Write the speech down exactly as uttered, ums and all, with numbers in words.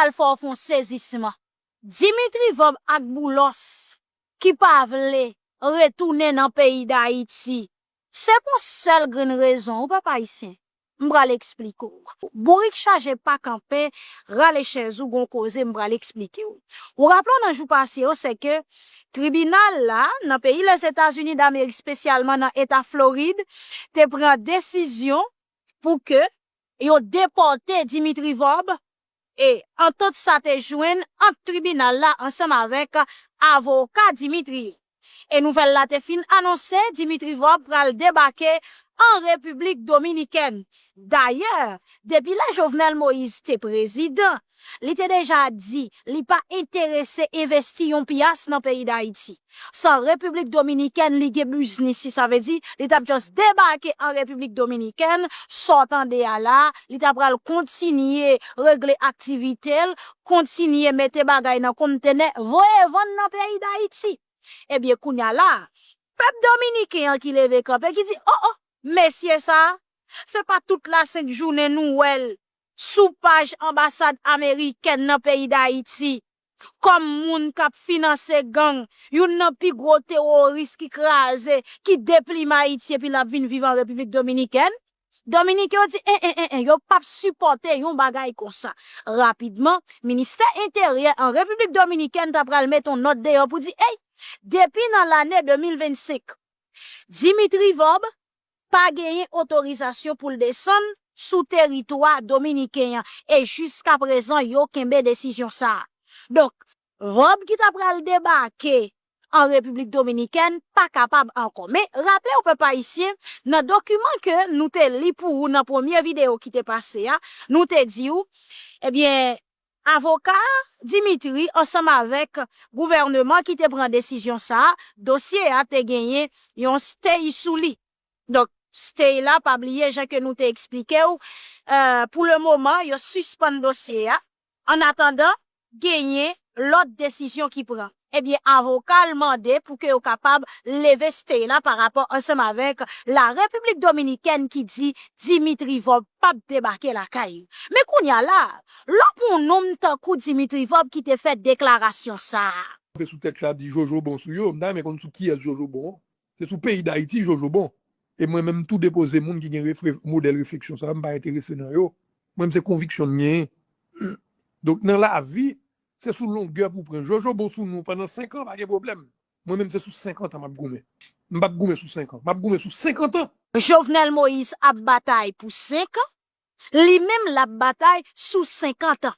Al fè w fè yon sezisman. Dimitri Vorbe ak Boulos ki pa vle retounen nan peyi Dayiti, se pou yon sèl grenn rezon, wi, pèp ayisyen. M pral eksplike w. Bourik chaje pa kanpe, rale chèz ou, gon koze m pral eksplike w. Ou raple w nan jou pase yo, se ke tribinal la, nan peyi Lèzetazini Damerik, espesyalman nan eta Florid, te pran desizyon pou ke yo depòte Dimitri Vorbe, e antant sa te jwenn ant tribinal la ansanm avèk avoka Dimitri yo. E nouvèl la te fin anonse, Dimitri Vorbe pral debake an Repiblik Dominikèn. Dayè, depi lè Jovenel Moïse te prezidan, li te deja di li pa enterese envesti yon pyas nan peyi Dayiti. San Repiblik Dominikèn, li gen biznis, sa vle di, li t ap just debake an Repiblik Dominikèn, sa w tande a la, li ta pral kontinye regle aktivite l, kontinye mete bagay nan kontenè, voye vann nan peyi Dayiti. Ebyen, kounye a la, pèp dominiken an ki leve kanpe, ki di, o, o, mesye sa, se pa tout la senk jounen nou wè l sou paj anbasad amerikèn nan peyi Dayiti, kòm moun k ap finanse gang, youn nan pi gwo teworis ki kraze, ki deplime Ayiti epi l ap vin viv an Repiblik Dominikèn. Dominiken yo di, en, en, en, en, yo p ap sipòte yon bagay konsa. Rapidman, ministè enteryè an Repiblik Dominikèn ta pral mete yon nòt deyò pou di, ey, depi nan lane de mil vennsenk, Dimitri Vorbe pa genyen otorizasyon pou l desann sou teritwa dominiken an, e jiskaprezan yo kenbe desizyon sa a. Donk, Vorbe ki ta pral debake an Repiblik Dominikèn pa kapab ankò. Men, raple w, pèp ayisyen, nan dokiman ke nou te li pou ou nan premye videyo ki te pase a, nou te di w, ebyen, avoka Dimitri ansanm avèk gouvèneman ki te pran desizyon sa a, dosye a te genyen yon stay sou li. Donk, stay la, pa bliye jan ke nou te eksplike w, eh, pou le moman, yo sispann dosye a, annatandan genyen lòt desizyon ki pran. Ebyen, avoka l mande pou ke yo kapab leve stay la pa rapò ansanm avèk la Repiblik Dominikèn ki di Dimitri Vorbe p ap debake lakay li. Men kounye a la, lè w pran yon nonm tankou Dimitri Vorbe ki te fè deklarasyon sa a, kanpe sou tèks la di Jojo bon sou yo, m ta renmen konn sou kiyès Jojo bon an. Se sou peyi Dayiti Jojo bon. E mwen menm tou depoze moun ki gen refle, modèl refleksyon sa a, m pa enterese nan yo. Mwen menm se konviksyon m genyen. Donk nan lavi, se sou longè pou w pran. Jojo bon sou nou pandan senk an, pa gen pwoblèm. Mwen menm se sou senkant an m ap goumen. M p ap goumen sou senk an. M ap goumen sou senkant an. Jovenel Moïse ap batay pou senk an, li menm l ap batay sou senkant an.